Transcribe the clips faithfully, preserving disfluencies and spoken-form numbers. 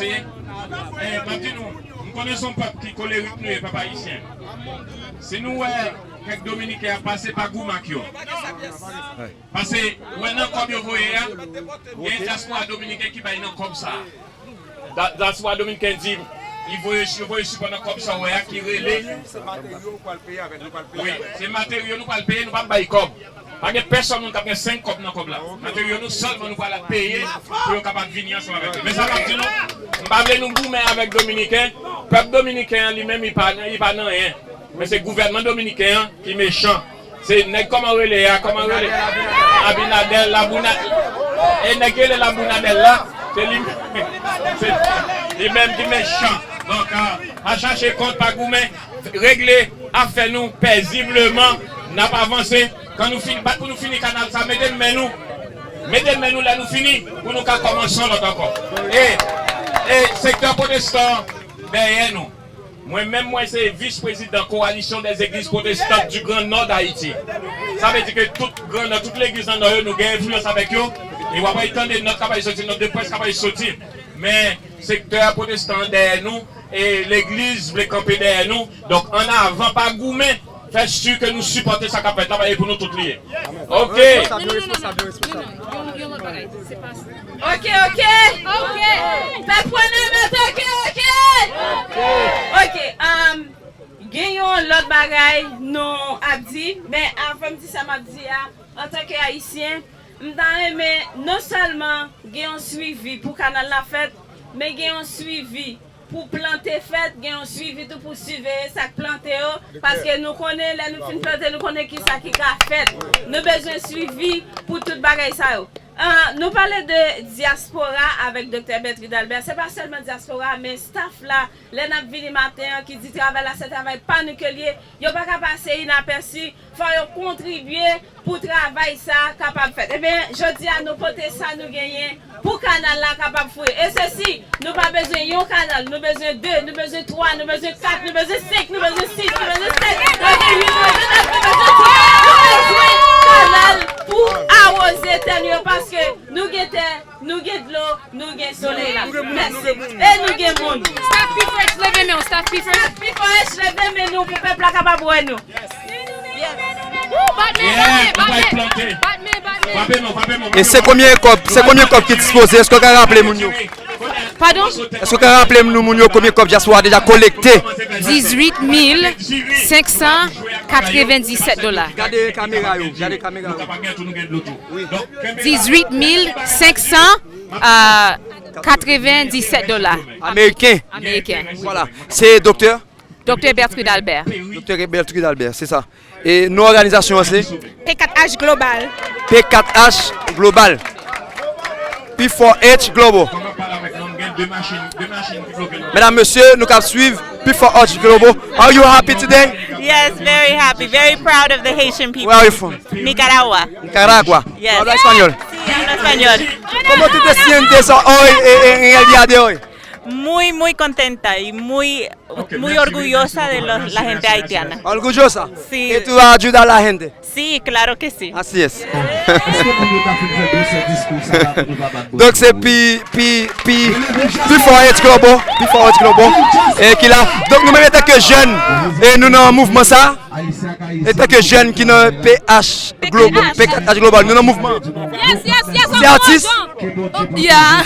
Eh, m ap di nou, m konnen se yon pèp ki kolerik nou ye, pèp ayisyen. Si nou wè kèk Dominiken ap pase, pa goumen ak yo. Paske, ou wè nan kòb yo voye a, gen dyaspora dominiken ki bay nan kòb sa a. Da- Dyaspora dominiken di, li voye, li voye sipò nan kòb sa ou wè a ki rele. Wi, se materyo nou pral peye, nou p ap bay kòb. Pa gen pèsòn moun k ap gen senk kòb nan kòb la. Materyo nou sèlman nou pral ap peye pou yo kapab vini ansanm avèk nou. Men sa m ap di nou, m pa vle nou goumen avèk Dominiken. Pèp dominiken an li menm, li pa, li pa nan anyen. Men se gouvènman dominiken an ki mechan. Se nèg kòman rele a, kòman rele? Abinadèl, Labouna-, e nèg ki rele Labounadèl la, se li, se li menm ki mechan. Donk, euh, pa chache kont, pa goumen, regle afè nou pezibleman, n ap avanse. Kan nou fin, bat pou nou fini kanal sa, mete men nou, mete men nou lè nou fini, pou nou ka kòmanse yon lòt ankò. E, e sektè pwotestan dèyè nou. Mwen menm, mwen se vis prezidan Coalition des Églises Protestantes du Grand Nord d'Haïti. Sa vle di ke tout Gran Nò, tout legliz nan Nò yo, nou gen enfliyans avèk yo. E w ap al tande nòt k ap al soti, nòt de près k ap al soti. Men sektè pwotestan an dèyè nou, e legliz vle kanpe dèyè nou. Donk, ann avan, pa goumen, fè si ke nou sipòte sa k ap fèt la, e pou nou tout li ye. Oke. Responsab, yo responsab, yo responsab. Ok, ok. Ok. Pèp Pwonome, ok, ok. Ok, um, gen yon lòt bagay nou ap di, men avan m di sa m ap di a, antanke Ayisyen, m ta renmen non sèlman gen yon swivi pou kanal la fèt, men gen yon swivi pou plante fèt, gen yon swivi tou pou siveye sa k plante yo, paske nou konnen lè nou fin plante, nou konnen kisa ki ka fèt. Nou bezwen swivi pou tout bagay sa yo. Ah, nou pale de dyaspora avèk Doktè Bertrude Albert. Se pa sèlman dyaspora, men staff la, lè n ap vini maten an, ki di travay la, se travay pa nou ke l ye. Yo pa ka pase inapèsi. Fò yo kontribye pou travay sa a kapab fèt. Ebyen, jodi a, nou pote sa nou genyen pou kanal la kapab fouye. E se si nou pa bezwen yon kanal, nou bezwen de, nou bezwen twa, nou bezwen kat, nou bezwen senk, nou bezwen sis, nou bezwen sèt, nou bezwen uit, nou bezwen nèf, nou bezwen dis. Nou bezwen kanal pou awoze tè nou yo, paske nou gen tè, nou gen dlo, nou gen solèy la. Mèsi. E nou gen moun. Staff P four H, leve men w, staff P four H. Staff P four H, leve men nou pou pèp la kapab wè nou. Woo, bat men, bat men, bat men. Bat men, bat men. E se konbyen kòb, se konbyen kòb ki dispoze? Èske w ka raple moun yo? Padon? Èske w ka raple nou moun yo konbyen kòb dyaspora deja kolekte? Dizuit mil senk san katrevendisèt dola. Gade kamera yo, gade kamera yo. Dizuit mil senk san katrevendisèt dola. Ameriken. Ameriken, wi. Vwala. Se doktè? Doktè Bertrude Albert. Doktè Bertrude Albert, se sa. E non òganizasyon an se? P kat H Global. P kat H Global. P four H Global. Medam, mesye, nou k ap swiv P four H Global. Are you happy today? Yes, very happy, very proud of the Haitian people. Where are you from? Nicaragua. Nicaragua. Yes. Habla español. Sí, hablo español. ¿Cómo tú te sientes hoy, eh, en el día de hoy? Muy, muy contenta y muy, muy orgullosa de los, la gente haitiana. ¿Orgullosa? Sí. ¿Y tú ayudas a la gente? Sí, claro que sí. Así es. Donk se P, P, P, P four H Global, P four H Global, e ki la. Donk nou menm antanke jèn, e nou nan mouvman sa. Antanke jèn ki nan P H Global, P kat H Global, nou nan mouvman. Yes, yes, yes. Se atis? Yeah.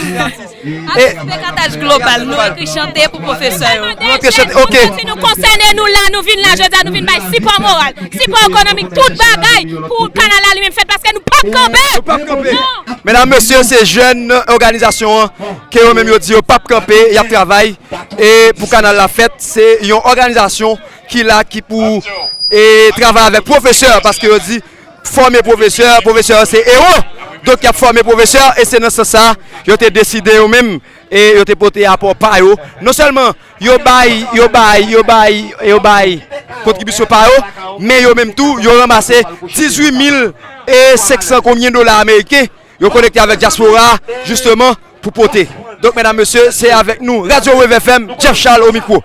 Atis P kat H Global, nou ekri chante pou pwofesè yo. Nou ekri chante, ok. Si nou konsène, nou la, nou vin la, jodi a, nou vin bay sipò moral, sipò ekonomik, tout bagay pou kanal la li menm fèt, paske nou p ap kanpe. Nou p ap kanpe. Non. Medam, mesye, se jèn òganizasyon an, ke yo menm yo di yo p ap kanpe, y ap travay, e pou kanal la fèt, se yon òganizasyon ki la, ki pou, e, travay avèk pwofesè, paske yo di, fòme pwofesè, pwofesè se ewo. Donk, y ap fòme pwofesè, e se nan sans sa, yo te deside yo menm, e yo te pote apò pa yo. Non sèlman yo bay, yo bay, yo bay, yo bay kontribisyon pa yo, men yo menm tou, yo ranmase dizuit mil senk san konbyen dola ameriken, yo konekte avèk dyaspora, jisteman, pou pote. Donk, medam, mesye, se avèk nou, Radio Wave F M, Jeff Charles o mikwo.